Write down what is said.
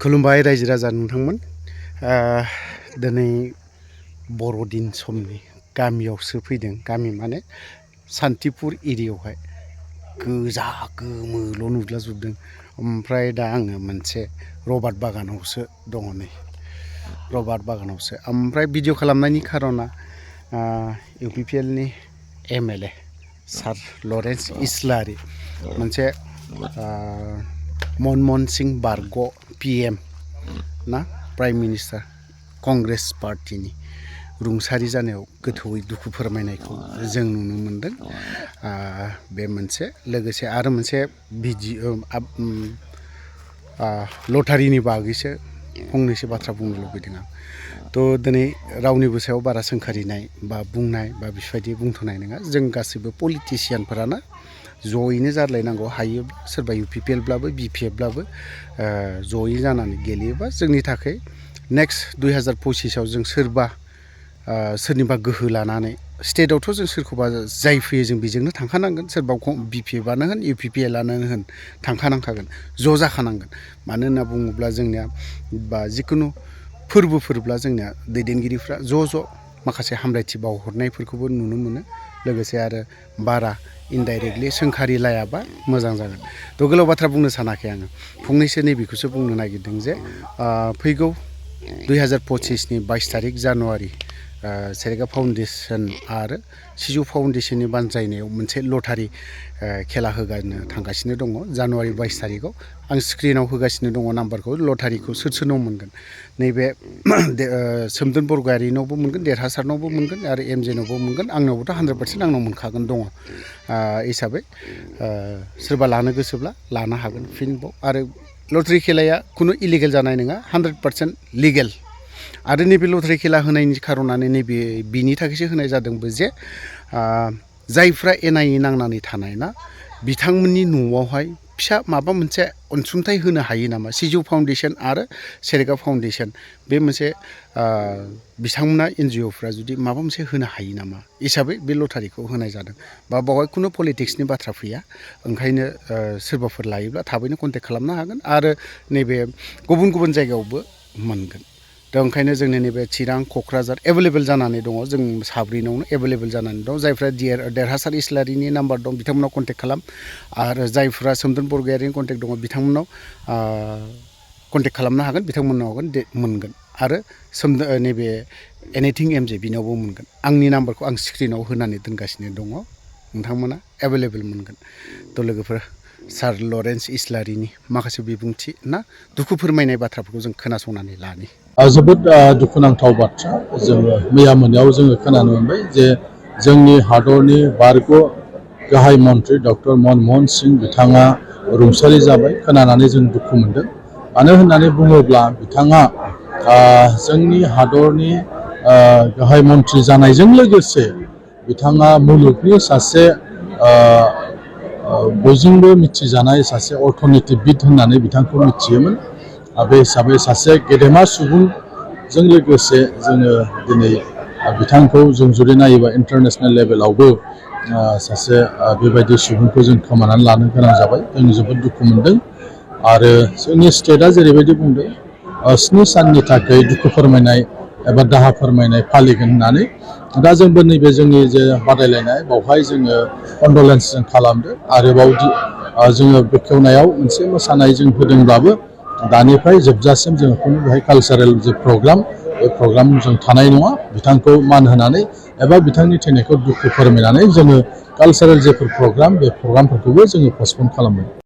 खुलुमबाय रायजो राजा नोंथांमोन दिनै बर'दिन समनि गामियावसो फैदों। गामि माने सान्तिपुर एरियायावहाय गोजा गोमोल' नुलाजोबदों। ओमफ्राय दा आङो मोनसे रबार बागानावसो दङ नै रबार बागानावसो। ओमफ्राय भिडिअ खालामनायनि खारना इउपिपिएलनि एमएलए सार लरेन्स इस्लारि मोनसे मनमोहन सिंह बारग' पीएम ना प्राइम मिनिस्टार कंग्रेस पार्टीनि रुंसारि जानायाव गोथौयै दुखु फोरमायनायखौ जों नुनो मोनदों। बे मोनसे लोगोसे आरो मोनसे लटारिनि बागैसो फंनैसो बाथ्रा बुंनो लुबैदों आं। थ' दिनै रावनिबो सायाव बारा सोंखारिनाय बा बुंनाय बा बेफोरबायदि बुंथ'नाय नङा। जों गासैबो पलिटिसियानफोरानो जयैनो जालायनांगौ। हायो सोरबा इउपिपिएलब्लाबो बिपिएफब्लाबो जयै जानानै गेलेयोबा जोंनि थाखाय नेक्स्ट 2025आव जों सोरनिबा गोहो लानानै स्टेटआवथ' जों सोरखौबा जाय फैयो जों बेजोंनो थांखानांगोन। सोरबा बिपिएफआनो होन इउपिपिएलआनो होन थांखानांखागोन, ज' जाखानांगोन। मानो होनना बुङोब्ला जोंनिया बा जिखुनु फोरबोफोरब्ला जोंनिया दैदेनगिरिफ्रा ज' माखासे हामलायथि बावहरनायफोरखौबो नुनो मोनो। लोगोसे आरो बारा इनडाइरेक्टलि सोंखारिलायाबा मोजां जागोन। थ' गोलाव बाथ्रा बुंनो सानाखै आङो, फंनैसो नैबेखौसो बुंनो नागिरदों जे फैगौ 2025नि 22 तारिख जानुवारि सेरेगा फाउन्डेसन आरो सिजौ फाउन्डेसननि बानजायनायाव मोनसे लटारि खेला होगानो थांगासिनो दङ जानुवारि 22 तारिखआव। आं स्क्रिनाव होगासिनो दङ नाम्बारखौ। लटारिखौ सोरनाव मोनगोन? नैबे सोमदोन बरगयारिनावबो मोनगोन, देरहासारनावबो मोनगोन आरो एमजेनावबो मोनगोन। आंनावबोथ' 100% आंनाव मोनखागोन दङ हिसाबै सोरबा लानो गोसोब्ला लानो हागोन फिनबाव। आरो लटारि खेलाया खुनु इलिगेल जानाय नङा, 100% लिगेल। आरो नैबे लटारि खेला होनायनि खारनानो बिनि थाखायसो होनाय जादोंबो जे जायफ्रा एनायै नांनानै थानाय ना बिथांमोननि न'आवहाय फिसा माबा मोनसे अनसुंथाइ होनो हायो नामा। सिजौ फाउन्डेसन आरो सेरेगा फाउन्डेसन बे मोनसे बिथांमोना एनजिअफ्रा जुदि माबा मोनसे होनो हायो नामा हिसाबै बे लटारिखौ होनाय जादों। बा बावहाय खुनु पलिटिक्सनि बाथ्रा फैया। ओंखायनो सोरबाफोर लायोब्ला थाबैनो कन्टेक्ट खालामनो हागोन। आरो नैबे गुबुन जायगायावबो मोनगोन। दा ओंखायनो जोंनि नैबे चिरां क'क्राझार एभेलेबेल जानानै दङ। जों साब्रैनावनो एभेलेबेल जानानै दं। जायफ्रा देरहासार इस्लारिनि नाम्बार दं बिथांमोनाव कन्टेक्ट खालाम। आरो जायफ्रा सोमदोन बरगयारिनि कन्टेक्ट दङ बिथांमोनाव कन्टेक्ट खालामनो हागोन। बिथांमोननाव मोनगोन। आरो नैबे एनिथिं एमजे बिनावबो मोनगोन। आंनि नाम्बारखौ आं स्क्रिनाव होनानै दोनगासिनो दङ। नोंथांमोना एभेलेबेल मोनगोन। थ' लोगोफोर सार लरेन्स इस्लारिनि माखासे बिबुंथि ना दुखु फोरमायनाय बाथ्राफोरखौ जों खोनासंनानै लानि। जोबोद दुखुनांथाव बाथ्रा। जोङो मैया मोनायाव जोङो खोनानो मोनबाय जे जोंनि हादरनि बारग' गाहाय मन्थ्रि डक्टर मनमोहन सिंह बिथाङा रुंसारि जाबाय। खोनानानै जों दुखु मोनदों। मानो होननानै बुङोब्ला बिथाङा जोंनि हादरनि गाहाय मन्थ्रि जानायजों लोगोसे बिथाङा मुलुगनि सासे बयजोंबो मिथिजानाय सासे अर्थनितिबिद होननानै बिथांखौ मिथियोमोन। बे हिसाबै सासे गेदेमा सुबुंजों लोगोसे जोङो दिनै बिथांखौ जों जुदि नायोबा इन्टारनेसनेल लेभेलावबो सासे बेबायदि सुबुंखौ जों खोमानानै लानो गोनां जाबाय। जों जोबोद दुखु मोनदों। आरो जोंनि स्टेटआ जेरैबायदि बुंदों 7 साननि थाखाय दुखु फोरमायनाय एबा दाहा फोरमायनाय फालिगोन होननानै। दा जोंबो नैबे जोंनि जे बादायलायनाय बावहाय जोङो कन्डलेन्स जों खालामदों। आरोबाव जोङो बेखेवनायाव मोनसे मोसानाय जों होदोंब्लाबो दानिफ्राय जोबजासिम जोङो खुनु बेहाय कालसारेल जे प्रग्राम बे प्रग्राम जों थानाय नङा। बिथांखौ मान होनानै एबा बिथांनि थैनायखौ दुखु फोरमायनानै जोङो कालसारेल जेफोर प्रग्राम बे प्रग्रामफोरखौबो जोङो पस्टपन खालामदों।